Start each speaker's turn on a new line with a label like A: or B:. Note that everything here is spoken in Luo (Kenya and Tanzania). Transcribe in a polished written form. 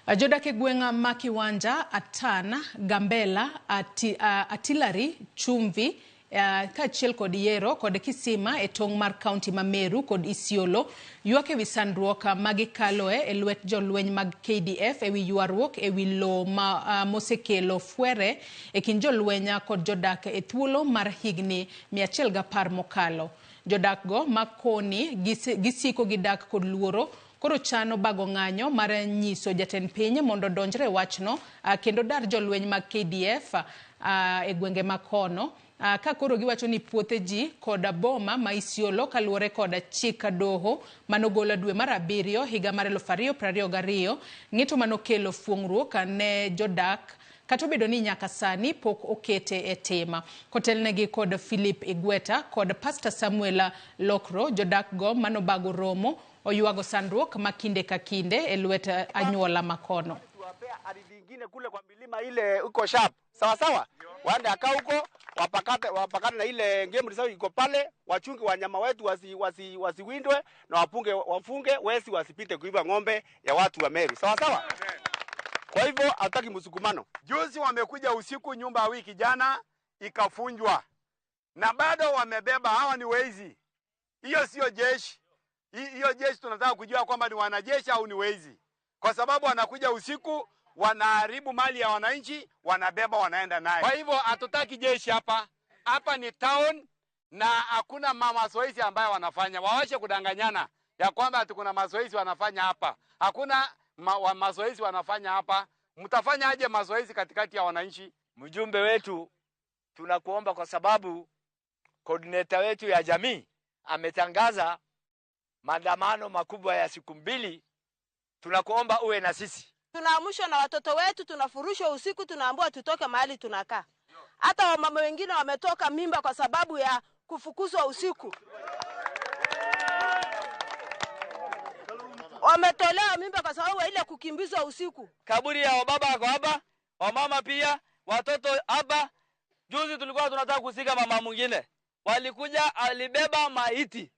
A: Jodak e gweng' ma Kiwanja, Atan, Gambela, Atilari, Chumvi, kaachiel kod Yero kod Kisima e tong' mar kaunti ma Meru kod Isiolo ywak ewi sandruok ma gikaloe e lwet jolweny mag KDF ewi ywaruok ewi lowo ma mosekelo fwere e kind jolweny kod jodak e thuolo mar higni 110 mokalo. Jodak go ma koni gisiko gidak kod luoro koro chano bago ng'anyo mar nyiso jatend piny mondo odonjre e wachno kendo dar jolweny mag KDF e gwenge ma kono. Ka koro giwacho ni puothe ji kod boma ma Isiolo kaluwore kod chik doho manogol dwe mar abiriyo higa mar 2022 ng'eto manokelo fuong'ruok ne jodak kata obedo ni nyaka sani pok okete e tim. Kotelnegi kod Philip Igweta kod Pastor Samuel Lokro, jodak go manobago romo oywago sandruok ma kinde ka kinde e lwet anyuola makono.
B: Tuwapea ardhi ingine kule kwa milima ile uko sharp. Sawa sawa, waende aka huko wapakate na ile game reserve iko pale, wachunge wanyama wetu wasiwindwe na wafunge wesi wasipite kuiba ng'ombe ya watu wa Meru. Sawa sawa. Kwa hivyo hataki msukumano.
C: Juzi wamekuja usiku, nyumba wiki jana ikafunjwa na bado wamebeba. Hawa ni wezi. Hiyo sio jeshi. Hiyo jeshi tunataka kujua kwamba ni wanajeshi au ni wezi, kwa sababu wanakuja usiku, wanaharibu mali ya wananchi, wanabeba, wanaenda naye. Kwa hivyo hatutaki jeshi hapa. Hapa ni town na hakuna mazoezi ambayo wanafanya. Waache kudanganyana ya kwamba ati kuna mazoezi wanafanya hapa. Hakuna mazoezi wanafanya hapa. Mtafanya aje mazoezi katikati ya wananchi?
D: Mjumbe wetu tunakuomba, kwa sababu coordinator wetu ya jamii ametangaza maandamano makubwa ya siku 2, tunakuomba uwe na sisi.
E: Tunaamshwa na watoto wetu, tunafurushwa usiku, tunaambiwa tutoke mahali tunakaa. Hata wamama wengine wametoka mimba kwa sababu ya kufukuzwa usiku. Wametolewa mimba kwa sababu ile kukimbizwa usiku.
D: Kaburi ya wababa wako hapa, wamama pia, watoto hapa. Juzi tulikuwa tunataka kuzika mama mwingine. Walikuja alibeba maiti.